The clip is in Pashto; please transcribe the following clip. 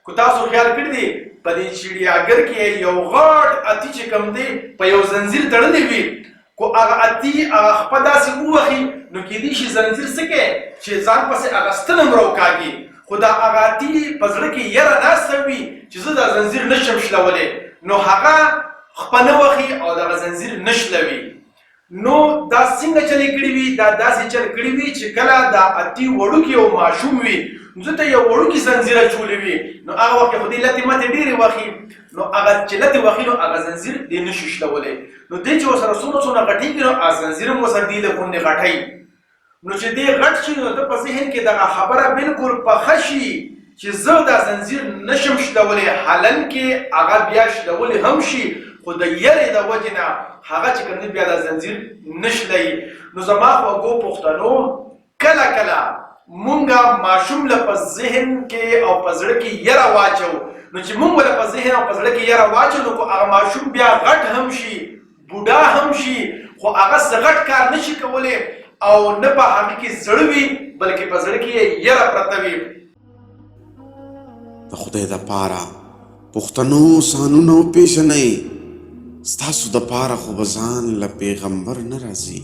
کو تاسو خیال کړی دی په دې چړیاګر کې یو غټ اتی چې کوم دی په یو زنځیر تړلی وي، کو هغه اتی هغه خپه داسې ووهي نو کېدی شي زنځیر څه کوي چې ځان پسې هغه ستن هم راوکاږي، خو دا هغه اتی په زړه کې یره ناسته وي چې زه دا زنځیر نه شم شلولی، نو هغه خپه نه وهي او دغه زنځیر نه شلوي. نو دا څنګه چل یې کړي وي؟ دا داسې چل کړي وي چې کله دا اتی وړوکی او ماشوم وي نو ده ته یو وړوکی زنځیر اچولی وي، نو هغه وخت کې خو دې لتې متې ډېرې وهي، نو هغه چې لتې وهي نو هغه زنځیر دی نه شي شلولی، نو دی چې ورسره څومره څومره غټېږي نو هغه ځنځیر هم ورسره دی له غوندې غټوي. نو چې دی غټ شي نو د ده په ذهن کې دغه خبره بالکل پخه شي چې زه دا ځنځیر نه شم شلولی، حالانکه هغه بیا شلولی هم شي خو د یرې د وجې نه هغه چې کوم دی بیا دا ځنځیر نه شلوي. نو زما خوږو پښتنو، کله کله مونږ ماشوم له په ذهن کې او په زړه کې یره واچو، نو چې مونږ له په ذهن او په زړه کې یره واچو نو که هغه ماشوم بیا غټ هم شي، بوډا هم شي، خو هغه څه غټ کار نه شي کولی او نه په هغه کې زړه وي، بلکې په زړه کې یې یره پرته وي. د خدای د پاره پښتنو ځانونه وپېژنئ، ستاسو د پاره خو به ځان له پیغمبر نه راځي.